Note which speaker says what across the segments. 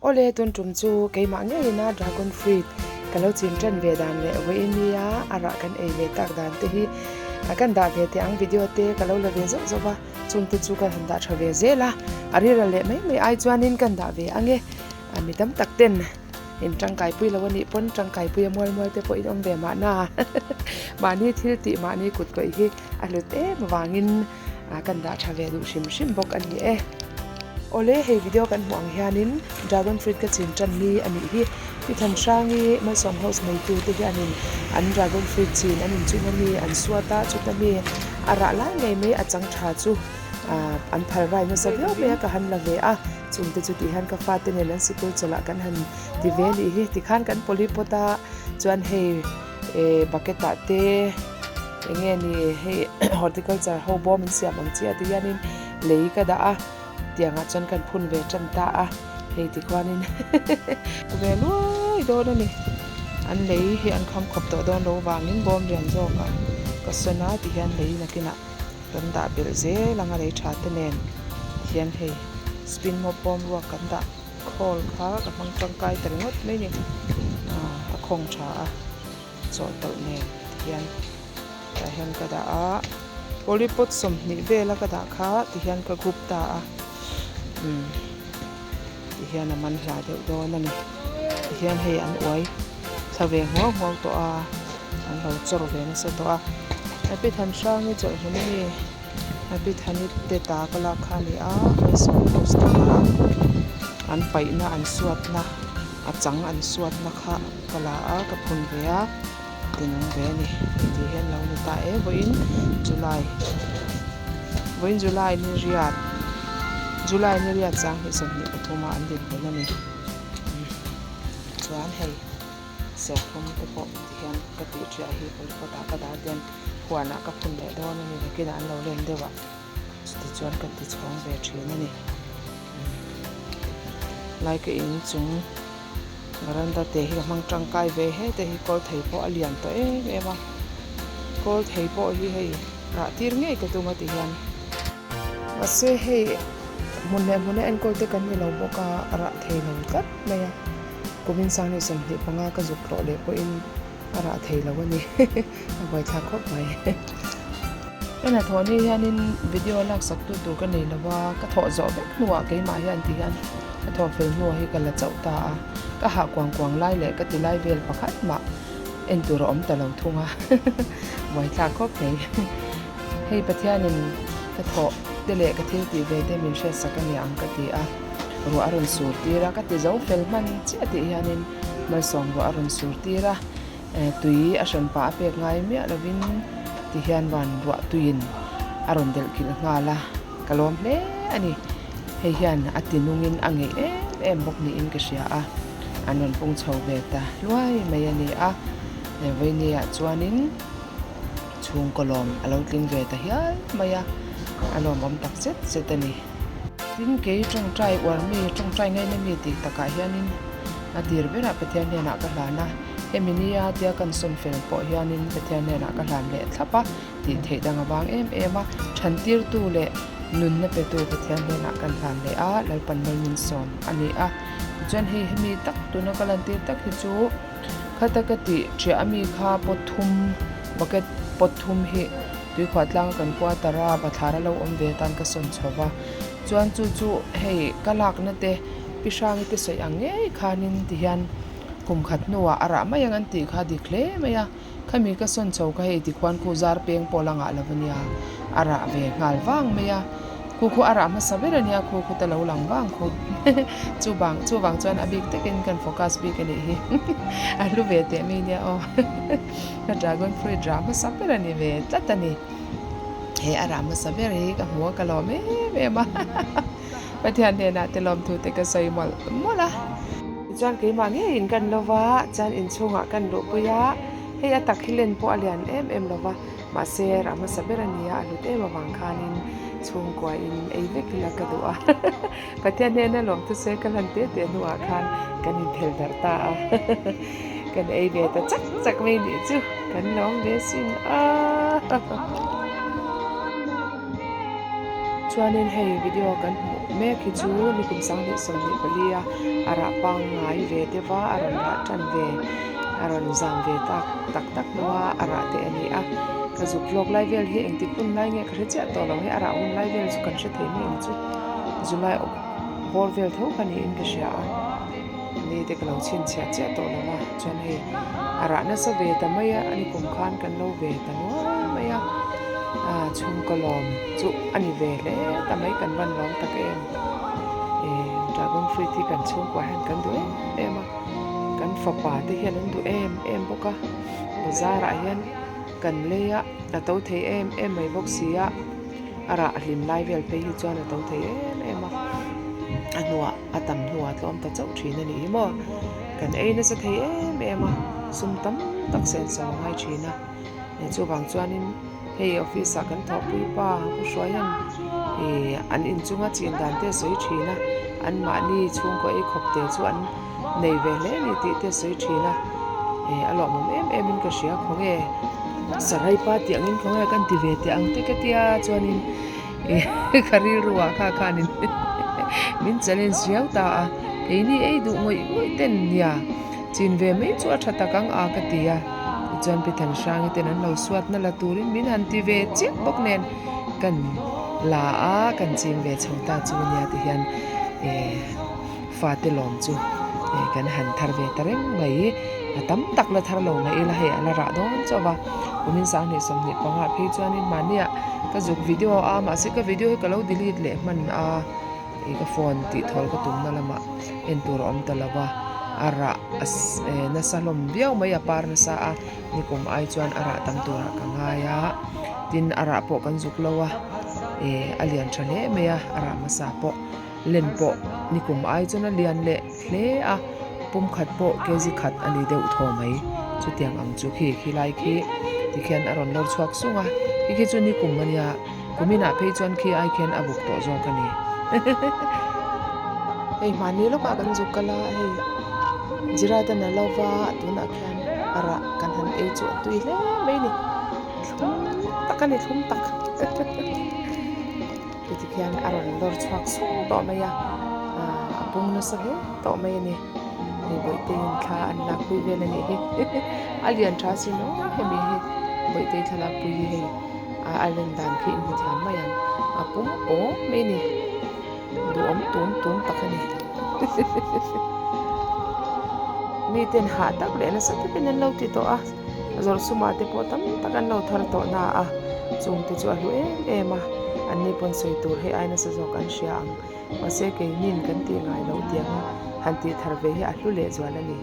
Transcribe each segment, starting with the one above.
Speaker 1: Awle tun tum chu keimah ngeiin a dragon fruit ka lo chin tan ve dan leh vawiin nia a rah kan ei ve tak dan te hi a kan dah ve teh ang video te ka lo la ve zauh zauh va chung te chu ka han dah tha ve zel a a riral leh mai mai ai chuanin kan dah ve ang e a mi tam tak ten in tangkai pui lo a nih pawn tangkai pui a mual mual te pawh in awm ve mahna mahni thil tih mahni kut kawih hi a hlut em avangin ah kan dah tha ve duh hrim hrim bawk a ni e. Awle hei video kan hmuh ang hianin dragon fruit ka chin tan ni a nih hi. Pi Thanhrangi Malsawm House neitu te hianin an dragon fruit chin an inchung a mi an suat a chuta mi a rah lai ngei mai a chang tha chu ah an phal rai nasa viau mai a ka han la ve a chung te chu tih hian ka fate nen an sikul chawlh ah kan han ti ve a nih hi tikhan kan polypot a chuan hei eh bucket ah te eng nge ni hei horticulture ho bawm an siam ang chi a ti hianin lei ka dah a tiangah chuan kan phun ve tan ta a hei tikhuanin ve luai dawn a ni an lei hi an kham khawp tawh dawn lo vangin bawm lian zawkah ka sawn a tihian lei nakinah kan dah belh zel ang a lei tha te nen tihian hei spin mop bawm ruak kan dah. Khawl kha ka hmang tangkai ta ringawt mai ni. A khawng tha a, chawhtawlh nen tihian tah hian ka dah a, polypot 20 vela ka dah kha tihian ka group ta a, umm tihian a man hla deuh dawn a ni. Tihian hei an uai thla ve nghuau nghuau tawh a, an lo chawr ve nasa tawh a. Happy Thanhrangi chawlhhmun a ni. Happy-Thani te ta ka lak kha a ni a, Mason house taka an paihna an suatna a chang an suatna kha ka la a ka phun ve a tinung ve a ni hei tih hian lo ni ta e vawiin July vawiin July ni riat July ni riat 20 23 a an dinhmun a ni chuan hei. Serthlum te pawh ti hian ka tih ṭhiah hi polypot ah ka dah ten huanah ka phun leh dawn a ni nakinah an lo len deuh a chuti chuan ka ti chhawng ve ṭhin a ni lai ka in chung veranda te hi ka hmang tangkai ve he te hi kawl thei pawh a lian tawh em em a kawl thei pawh hi hei rah tir ngei ka tum a ti hian mahse hei hmun leh hmuna enkawl te kan ni lo bawk a rah thei lo tlat mai a. Kumin 2025 ka zuk tlawh leh pawhin a rah thei lo a ni. A buaithlak khawp mai. Ka hnathawh ni hianin video laksak tu tur ka nei lo a, ka thawh zawh vek hnuah keimah hian ti hian ka thawh fel hnuah hi ka la chauh ta a, ka hah kuang kuang lai leh ka ti lai vel pakhat mah en tur a awm ta lo thung a, buaithlak khawp mai. Hei Pathianin ka thawh te leh ka thil tih ve te min hriatsak a ni ang ka ti a. Ruah a rawn sur tir a, ka ti zo fel hman chiah tih hianin malsawm ruah a rawn sur tir a, tui a hran pah a pek ngai miah lovin ti hian van ruah tuiin a rawn delh kilh nghal a, ka lawm hle a ni. Hei hian a ti nungin a ngeih em em bawk niin ka hria a, an rawn pung chho ve ta hluai mai a ni a, vawinia chuanin chhungkaw lawm a lo tling ve ta hial mai a, a lawmawm tak zet zet a ni. Tin, kei tawngtai uar mi, tawngtai ngaina mi tih takah hianin a tir berah Pathian hnenah ka hlan a, hemi nia tia kan sawn fel pawh hianin Pathian hnenah ka hlan leh thlap a tih theih dang avang em em a, thantirtu leh nunna petu Pathian hnenah kan hlan leh a, Lalpan mal min sawm a ni a. Tichuan hei hemi tak tuna ka lantir tak hi chu khata ka tih ṭhiah ami kha pot thum, bucket pot thum hi Tuikhuah tlanga kan quarter a bathlar a lo awm ve atan ka sawn chho va, chuan chu chu hei ka lakna te pi hrangi te sawi ang ngei khanin ti hian kum khat hnuah a rah mai ang an tih kha dik hle mai a, khami ka sawn chho kha hei tikhuan khu zar peng pawh la ngah lo a nia, a rah ve nghal vang mai a. Khu khu a rah hmasa ber a nia, khu khu ta lo lang vang khu. Chu bang, chu vang chuan a bik takin kan focus bik a nih hi. A hlu ve teh mai nia aw. Ka dragon fruit rah hmasa ber a ni ve tlat a ni. He a rah hmasa ber hi ka hmu a, ka lawm em em a. Pathian hnenah te lawmthu te ka sawi mawlh mawlh a. Tichuan keimah ngeiin kan lo va, chuan inchhungah kan luhpui a, hei a tak hi len pawh a lian em em lo va. Mahse, rah hmasa ber a nia, a hlut em avang khanin chhungkua in ei vek ila ka duh a. Pathian hnena lawmthu se ka hlan teh teh hnuah khan kan inphel darh ta a. Kan ei ve ta chak chak mai nih chu kan lawm ve sin a. Chuanin hei video kan hmuh mek hi chu nikum 2024 a a rah pangngai ve deuh a, a rawn rah tan ve a rawn zam ve tak tak tak hnua a rah te a ni a. Ka zuk vlog lai vel hi engtik hun lai nge ka hre chiah tawh lo hei a rah hun lai vel chu kan hre thei mai ang chu July bawr vel tho kha niin ka hria a. Ni te ka lo chhinchhiah chiah tawh lo a chuan hei a rah nasa ve ta mai a ani kum khan kan lo ve ta nual mai a ah chhungkaw lawm chu a ni ve hle ta mai kan van lawm tak em eh dragon fruit hi kan chhungkua hian kan duh em em a kan fapa te hian an duh em em bawk a bazar ah hian kan lei a a to thei em em mai bawk si a a rah hlim lai vel phei hi chuan a to thei em em a a hnuah. A tam hnuah tlawm ta chauh thin a nih hi maw? Kan ei nasa thei em em a, sum tam tak senso a ngai thin a. Chuvang chuanin hei office ah kan thawhpui pa Pu Hruaia'n ih an inchunga chin dan te a sawi thin a, anmahni chhungkaw ei khawp te chu an nei ve hle a ni tih te a sawi thin a. Ih a lawmawm em em in ka hria khawnge Sarai pa tih angin khawnge kan ti ve teh ang te ka tia chuanin. Ka rilru ah kha khanin min challenge riau ta a, keini ei duh ngawih ngawih ten nia chin ve mai chu a tha tak ang a ka ti a, tichuan Pi Thanhrangi ten an lo suatna la turin min han ti ve chiah bawk nen kan la a, kan ching ve chho ta chu nia ti hian fate lawm chu kan han thar ve ta reng mai, a tam tak la thar lo mai ila hei a la rah dawn chauh va, kumin 2025 ah phei chuanin mahnia ka zuk video a mahse ka video hi ka lo delete leh hman a ih ka phone tih thawl ka tumna lamah en tur a awm ta lo va, a rah nasa hlawm viau mai a par nasa a nikum ai chuan a rah tam turah ka ngai a, tin a rah pawh kan zuk lo a ih a lian tha hle mai a a rah hmasa pawh. Len pawh nikum ai chuan a lian leh hle a, pum khat pawh kg khat a ni deuh thaw mai. Chutiang ang chu khi khilai khi tikhian a rawn lawr chhuak sung a, khi khi chu nikum a nia, kuminah phei chuan khi ai khian a buk tawh zawk a ni. Hei hmanni lawkah kan zuk kal a, hei Jirata na lova tunah khian a rah kan han ei chu a tui hle mai a ni, thlum tak a ni thlum tak. Heti khian a rawn lawr chhuak sung tawh mai a, a pung nasa hle tawh mai a ni. Hei Bawihteiin thla an lakpui vel a nih hi. A lian tha sin aw hemi hi Bawihtei thla lakpui hi hei a len dan khi in hmu thiam mai ang. A pung pawng mai a ni. Duhawm tum tum tak a ni. Miten hah tak leh nasa takin an lo ti tawh a. Zawrh sumah te pawh tam tak an lo thar tawh na a, chung te chu a hlu em em a, an ni pawn sawi tur hei ai nasa zawk an hria ang, mahse keinin kan tih ngai loh tiang a han tih thar ve hi a hlu leh zual a ni.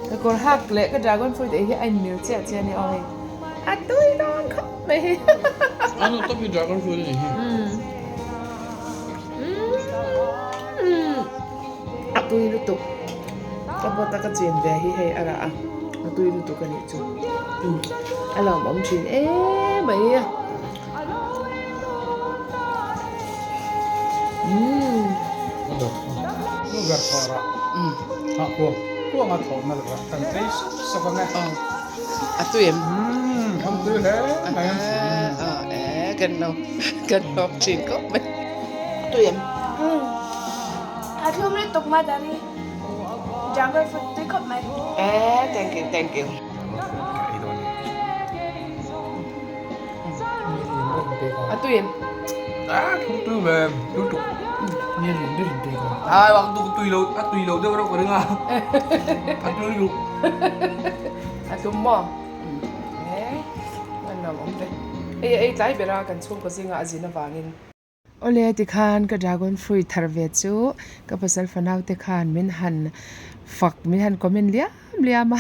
Speaker 1: Ka kawr hak leh ka dragon fruit ei hi a inmil chiah chiah a ni aw hei, a tui dawn khawp mai hi.
Speaker 2: Ano tak hi dragon fruit a ni hi.
Speaker 1: A tui lutuk ka pot a ka chin ve hi hei a rah a a tui lutuk a nih chu a lawmawm thin em mai a a tui em kan lo kan hlawk thin khawp mai a tui em.
Speaker 3: A thlum lutuk mai Daddy. Jungle fruit tui khawp mai.
Speaker 1: Eh, thank you, thank you. A tui em?
Speaker 2: A thlum tui ve, lutuk. Ai bak tu tui lo, a tui lo deuh reuh ka ring a. A tui lutuk.
Speaker 1: A thlum maw? Eh, an lo awm ve. Hei ei tlai bera kan chhungkaw zingah a zin avangin. Awle tikhan ka dragon fruit thar ve chu ka pasal fanau te khan min han fak min han comment liam liam a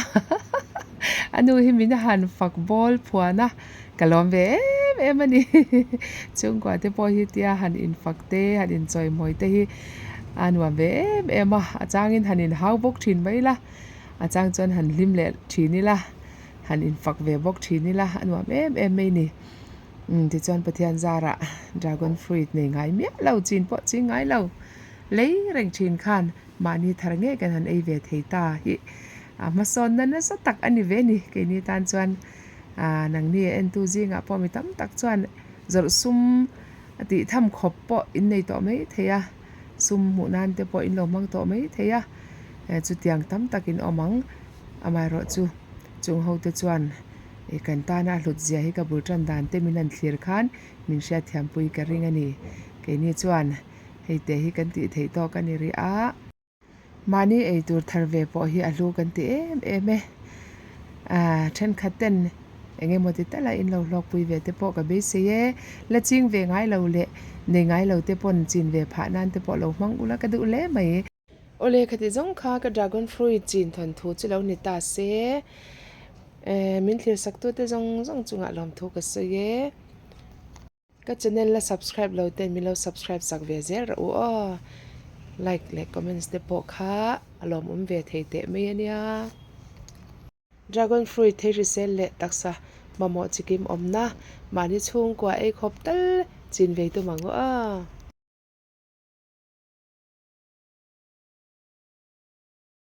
Speaker 1: a nu hi min han fak bawl phuan a ka lawm ve em em a ni chhungkua te pawh hi tia han infak te han inchawimawi te hi a nuam ve em em a a changin han inhau bawk thin mai ila a chang chuan han hlim leh thin ila han infak ve bawk thin ila a nuam em em mai a ni. Umm tichuan Pathian zarah dragon fruit nei ngai miah lo chin pawh ching ngai lo lei reng thin khan mahni thar ngei kan han ei ve thei ta hi a hmasawnna nasa tak a ni ve a ni. Keini tan chuan aaa nangni a entu zingah pawh mi tam tak chuan Zawrh sum a tih tham khawp pawh in nei tawh mai thei a, sum hmuh nan te pawh in lo hmang tawh mai thei a, chutiang tam tak in awm ang. Amaherawhchu chung ho te chuan ih kan tana a hlut zia hi ka bul tan dan te min han thlir khan min hriatthiam pui ka ring a ni. Keini chuan hei te hi kan tih theih tawk a ni rih a. Mahni ei tur thar ve pawh hi a hlu kan ti em em e. Aaa thenkhat ten eng emaw ti tala in lo hlawkpui ve te pawh ka beisei e. La ching ve ngai lo leh nei ngai lo te pawn chin ve phah nan te pawh lo hmang ula ka duh hle mai. Awle khati zawng kha ka dragon fruit chin thawn thu chu lo ni ta se. Eee min thlir sak tu te zawng zawng chungah lawmthu ka sawi e. Ka channel la subscribe lo ten min lo subscribe sak ve zel rawh u aw. Like leh comments te pawh kha a lawmawm ve thei teh mai a nia. Dragon fruit thei hrisel leh taksa mamawh chikim awmna mahni chhungkua ei khawp tal chin vei tum ang u aw.